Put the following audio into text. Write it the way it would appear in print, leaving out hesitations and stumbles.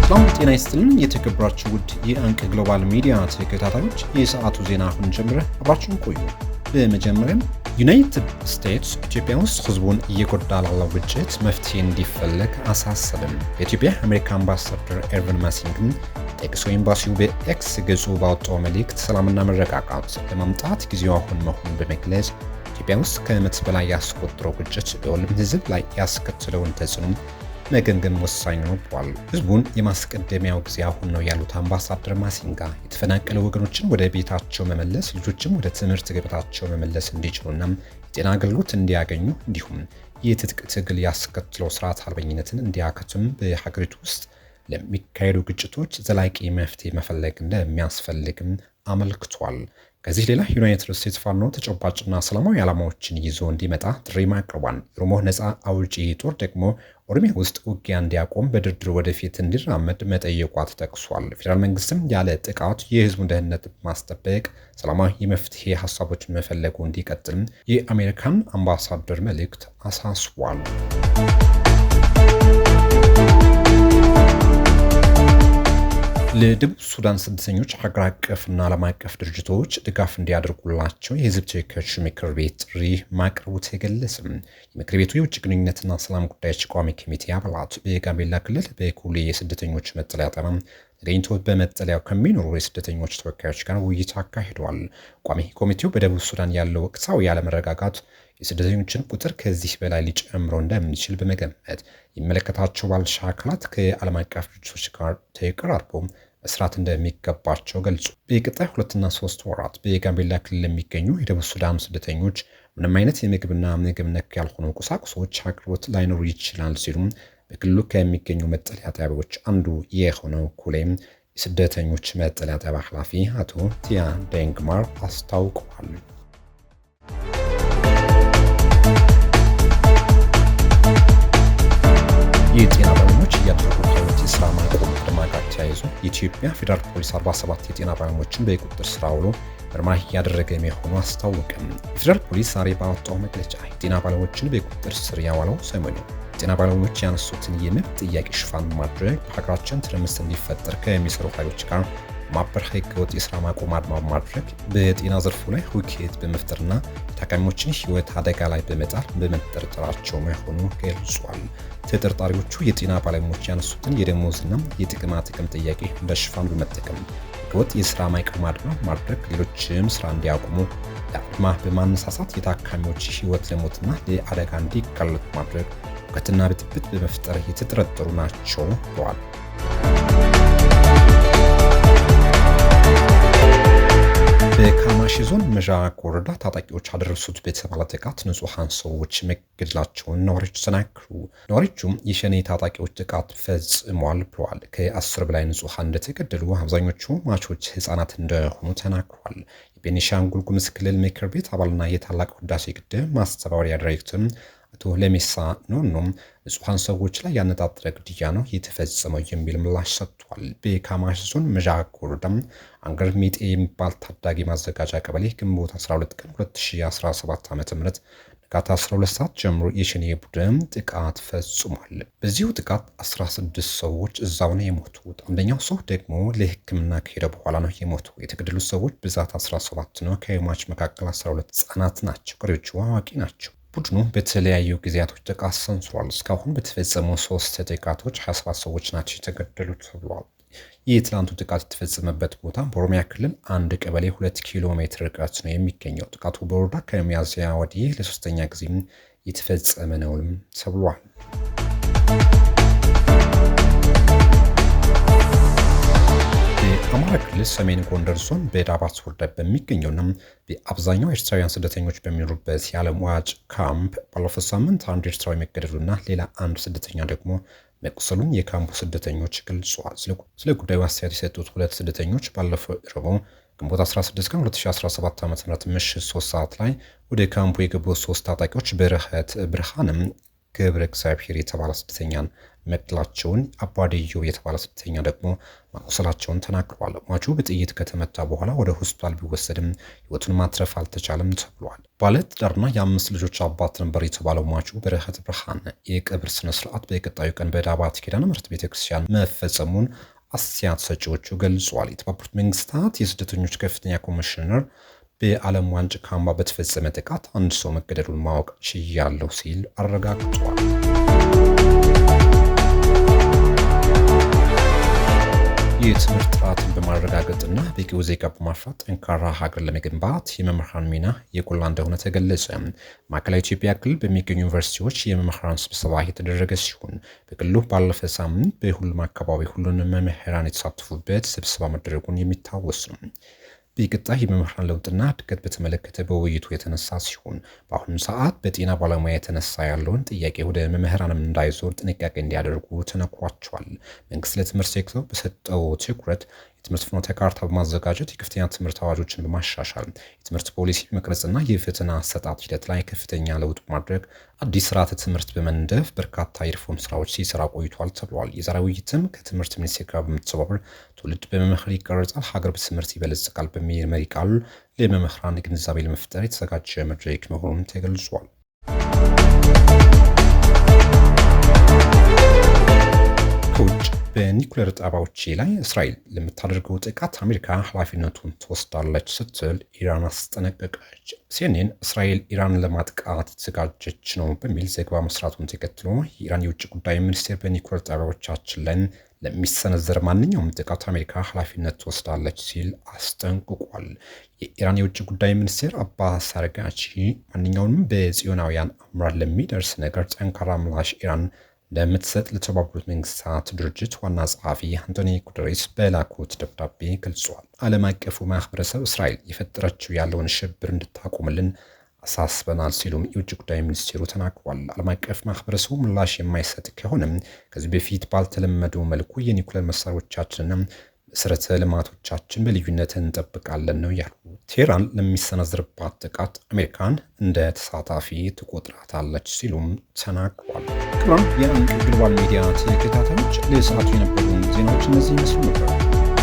ሰላም ጤና ይስጥልን። የተከበራችሁ ውድ የአንቅ ግሎባል ሚዲያ ተከታታዮች፣ የሰዓቱ ዜና አሁን ጀምረ፣ አብራችሁን ቆዩ። በመጀመሪያም ዩናይትድ ስቴትስ ኢትዮጵያ ውስጥ ህዝቡን እየጎዳ ላለው ግጭት መፍትሄ እንዲፈለግ አሳሰብም። በኢትዮጵያ አሜሪካ አምባሳደር ኤርቪን ማሲንግን ጠቅሶ ኤምባሲው በኤክስ ገጹ ባወጣው መልእክት ሰላምና መረጋጋት ለማምጣት ጊዜው አሁን መሆኑን በመግለጽ ኢትዮጵያ ውስጥ ከዓመት በላይ ያስቆጠረው ግጭት በሁሉም ህዝብ ላይ ያስከተለውን ተጽዕኖ መገምገም ወሳኝ ነው ብሏል። ህዝቡን የማስቀደሚያው ጊዜ አሁን ነው ያሉት አምባሳደር ማሲንጋ የተፈናቀሉ ወገኖችን ወደ ቤታቸው መመለስ፣ ልጆችም ወደ ትምህርት ገበታቸው መመለስ እንዲችሉና የጤና አገልግሎት እንዲያገኙ እንዲሁም የትጥቅ ትግል ያስከትለው ስርዓት አልበኝነትን እንዲያከትም በሀገሪቱ ውስጥ ለሚካሄዱ ግጭቶች ዘላቂ መፍትሄ መፈለግ እንደሚያስፈልግም አመልክቷል። ከዚህ ሌላ ዩናይትድ ስቴትስ ፋኖ ተጨባጭና ሰላማዊ ዓላማዎችን ይዞ እንዲመጣ ጥሪ ማቅረቧን፣ የኦሮሞ ነፃ አውጪ ጦር ደግሞ ኦሮሚያ ውስጥ ውጊያ እንዲያቆም በድርድር ወደፊት እንዲራመድ መጠየቋ ተጠቅሷል። ፌዴራል መንግስትም ያለ ጥቃት የህዝቡን ደህንነት ማስጠበቅ ሰላማዊ የመፍትሄ ሀሳቦችን መፈለጉ እንዲቀጥልም የአሜሪካን አምባሳደር መልእክት አሳስቧል። ለደቡብ ሱዳን ስደተኞች ሀገር አቀፍና ዓለም አቀፍ ድርጅቶች ድጋፍ እንዲያደርጉላቸው የህዝብ ተወካዮች ምክር ቤት ጥሪ ማቅረቡ ተገለጸ። የምክር ቤቱ የውጭ ግንኙነትና ሰላም ጉዳዮች ቋሚ ኮሚቴ አባላት በጋምቤላ ክልል በኩሌ የስደተኞች መጠለያ ጣቢያ ተገኝቶ በመጠለያው ከሚኖሩ የስደተኞች ተወካዮች ጋር ውይይት አካሂደዋል። ቋሚ ኮሚቴው በደቡብ ሱዳን ያለው ወቅታዊ ያለመረጋጋት የስደተኞችን ቁጥር ከዚህ በላይ ሊጨምረው እንደሚችል በመገመት የሚመለከታቸው ባለድርሻ አካላት ከዓለም አቀፍ ድርጅቶች ጋር ተቀራርበው መስራት እንደሚገባቸው ገልጹ። በቀጣይ 2ና 3 ወራት በጋምቤላ ክልል የሚገኙ የደቡብ ሱዳን ስደተኞች ምንም አይነት የምግብና ምግብ ነክ ያልሆኑ ቁሳቁሶች አቅርቦት ላይኖሩ ይችላል ሲሉም በክልሉ ከሚገኙ መጠለያ ጣቢያዎች አንዱ የሆነው ኩሌም የስደተኞች መጠለያ ጣቢያ ኃላፊ አቶ ቲያ ደንግማር አስታውቀዋል። የጤና ባለሙያዎች እያደረጉ ካሉት የስራ ማቆም አድማ ጋር ተያይዞ የኢትዮጵያ ፌዴራል ፖሊስ 47 የጤና ባለሙያዎችን በቁጥጥር ስር አውሎ ምርመራ እያደረገ መሆኑ አስታወቀም። የፌዴራል ፖሊስ ዛሬ ባወጣው መግለጫ የጤና ባለሙያዎችን በቁጥጥር ስር ያዋለው ሰሞኑ የጤና ባለሙያዎች ያነሱትን የመብት ጥያቄ ሽፋን ማድረግ በሀገራችን ትርምስ እንዲፈጠር ከሚሰሩ ኃይሎች ጋር ማበር ህገወጥ የስራ ማቆም አድማ ማድረግ በጤና ዘርፉ ላይ ሁከት በመፍጠርና የታካሚዎችን ህይወት አደጋ ላይ በመጣል በመጠርጠራቸው መሆኑ ገልጿል። ተጠርጣሪዎቹ የጤና ባለሙያዎች ያነሱትን የደሞዝና የጥቅማ ጥቅም ጥያቄ እንደ ሽፋን በመጠቀም ህገወጥ የስራ ማቆም አድማ ማድረግ፣ ሌሎችም ስራ እንዲያቆሙ ለአድማ በማነሳሳት የታካሚዎች ህይወት ለሞትና ለአደጋ እንዲጋለጡ ማድረግ፣ ሁከትና ብጥብጥ በመፍጠር የተጠረጠሩ ናቸው ብለዋል። በካማሺ ዞን ምዕራብ ወረዳ ታጣቂዎች አደረሱት በተባለ ጥቃት ንጹሐን ሰዎች መገደላቸውን ነዋሪዎች ተናገሩ። ነዋሪዎቹም የሸኔ ታጣቂዎች ጥቃት ፈጽሟል ብለዋል። ከ10 በላይ ንጹሐን እንደተገደሉ፣ አብዛኞቹ ሟቾች ህጻናት እንደሆኑ ተናግሯል። የቤኒሻንጉል ጉሙዝ ክልል ምክር ቤት አባልና የታላቁ ህዳሴ ግድብ ማስተባበሪያ ዳይሬክተር አቶ ለሜሳ ኖኖም ንጹሐን ሰዎች ላይ ያነጣጠረ ግድያ ነው የተፈጸመው የሚል ምላሽ ሰጥቷል። በካማሺ ዞን ምዕራብ ወረዳ አንገር ሜጤ የሚባል ታዳጊ ማዘጋጃ ቀበሌ ግንቦት 12 ቀን 2017 ዓ.ም ንጋት 12 ሰዓት ጀምሮ የሸኔ ቡድን ጥቃት ፈጽሟል። በዚሁ ጥቃት 16 ሰዎች እዛው ነው የሞቱት። አንደኛው ሰው ደግሞ ለሕክምና ከሄደ በኋላ ነው የሞቱ። የተገደሉት ሰዎች ብዛት 17 ነው። ከሟች መካከል 12 ህጻናት ናቸው። ቀሪዎቹ አዋቂ ናቸው። ቡድኑ በተለያዩ ጊዜያቶች ጥቃት ሰንዝሯል። እስካሁን በተፈጸሙ 3 ጥቃቶች 27 ሰዎች ናቸው የተገደሉት ተብሏል። የትላንቱ ጥቃት የተፈጸመበት ቦታ በኦሮሚያ ክልል አንድ ቀበሌ 2 ኪሎ ሜትር ርቀት ነው የሚገኘው። ጥቃቱ በወረዳ ከሚያዝያ ወዲህ ለሶስተኛ ጊዜ የተፈጸመ ነውም ተብሏል። በአማራ ክልል ሰሜን ጎንደር ዞን በዳባት ወረዳ በሚገኘውና በአብዛኛው ኤርትራውያን ስደተኞች በሚኖሩበት የዓለም ዋጭ ካምፕ ባለፈው ሳምንት አንድ ኤርትራዊ መገደሉና ሌላ አንድ ስደተኛ ደግሞ መቁሰሉን የካምፑ ስደተኞች ገልጸዋል። ስለ ጉዳዩ አስተያየት የሰጡት ሁለት ስደተኞች ባለፈው ረቡዕ ግንቦት 16 ቀን 2017 ዓ.ም ምሽት 3 ሰዓት ላይ ወደ ካምፑ የገቡ 3 ታጣቂዎች በረኸት ብርሃንም ገብረ እግዚአብሔር የተባለ ስደተኛን መግደላቸውን፣ አባድዮ የተባለ ስደተኛ ደግሞ ማቁሰላቸውን ተናግረዋል። ሟቹ በጥይት ከተመታ በኋላ ወደ ሆስፒታል ቢወሰድም ሕይወቱን ማትረፍ አልተቻለም ተብሏል። ባለትዳርና የ5 ልጆች አባት ነበር የተባለው ሟቹ በረኸት ብርሃን የቀብር ስነ ስርዓት በቀጣዩ ቀን በዳባት ኪዳነ ምሕረት ቤተክርስቲያን መፈጸሙን አስተያየት ሰጪዎቹ ገልጿል። የተባበሩት መንግስታት የስደተኞች ከፍተኛ ኮሚሽነር በዓለም ዋንጫ ካምባ በተፈጸመ ጥቃት አንድ ሰው መገደሉን ማወቅ ችያለሁ ሲል አረጋግጧል። የትምህርት ጥራትን በማረጋገጥና በቂ ዜጋ በማፍራት ጠንካራ ሀገር ለመገንባት የመምህራን ሚና የጎላ እንደሆነ ተገለጸ። ማዕከላዊ ኢትዮጵያ ክልል በሚገኙ ዩኒቨርሲቲዎች የመምህራን ስብሰባ የተደረገ ሲሆን በክልሉ ባለፈ ሳምንት በሁሉም አካባቢ ሁሉንም መምህራን የተሳተፉበት ስብሰባ መደረጉን የሚታወስ ነው። በቀጣይ የመምህራን ለውጥና እድገት በተመለከተ በውይይቱ የተነሳ ሲሆን በአሁኑ ሰዓት በጤና ባለሙያ የተነሳ ያለውን ጥያቄ ወደ መምህራንም እንዳይዞር ጥንቃቄ እንዲያደርጉ ተነግሯቸዋል። መንግስት ለትምህርት ሴክተሩ በሰጠው ትኩረት የትምህርት ፍኖተ ካርታ በማዘጋጀት የከፍተኛ ትምህርት አዋጆችን በማሻሻል የትምህርት ፖሊሲ በመቅረጽና የፈተና አሰጣጥ ሂደት ላይ ከፍተኛ ለውጥ በማድረግ አዲስ ስርዓተ ትምህርት በመንደፍ በርካታ የሪፎርም ስራዎች ሲሰራ ቆይቷል ተብሏል። የዛሬው ውይይትም ከትምህርት ሚኒስቴር ጋር በመተባበር ትውልድ በመምህር ይቀረጻል፣ ሀገር በትምህርት ይበለጽጋል በሚል መሪ ቃል ለመምህራን ግንዛቤ ለመፍጠር የተዘጋጀ መድረክ መሆኑን ተገልጿል። ከውጭ በኒኩሌር ጣቢያዎች ላይ እስራኤል ለምታደርገው ጥቃት አሜሪካ ኃላፊነቱን ትወስዳለች ስትል ኢራን አስጠነቀቀች። ሲኤንኤን እስራኤል ኢራንን ለማጥቃት የተዘጋጀች ነው በሚል ዘገባ መስራቱን ተከትሎ የኢራን የውጭ ጉዳይ ሚኒስቴር በኒኩሌር ጣቢያዎቻችን ላይ ለሚሰነዘር ማንኛውም ጥቃት አሜሪካ ኃላፊነት ትወስዳለች ሲል አስጠንቅቋል። የኢራን የውጭ ጉዳይ ሚኒስቴር አባስ አራግቺ ማንኛውንም በጽዮናውያን አምራን ለሚደርስ ነገር ጠንካራ ምላሽ ኢራን እንደምትሰጥ ለተባበሩት መንግስታት ድርጅት ዋና ጸሐፊ አንቶኒ ጉተሬስ በላኩት ደብዳቤ ገልጿል። ዓለም አቀፉ ማህበረሰብ እስራኤል የፈጠረችው ያለውን ሽብር እንድታቆምልን አሳስበናል ሲሉም የውጭ ጉዳይ ሚኒስቴሩ ተናግሯል። ዓለም አቀፍ ማህበረሰቡ ምላሽ የማይሰጥ ከሆነም ከዚህ በፊት ባልተለመደው መልኩ የኒኩሌር መሳሪያዎቻችንና መሰረተ ልማቶቻችን በልዩነት እንጠብቃለን ነው ያሉ። ቴህራን ለሚሰነዝርባት ጥቃት አሜሪካን እንደ ተሳታፊ ትቆጥራታለች ሲሉም ተናግሯል። ክቡራን የአንቅ ግሎባል ሚዲያ ተከታታዮች ለሰዓቱ የነበሩን ዜናዎች እነዚህ ይመስሉ ነበር።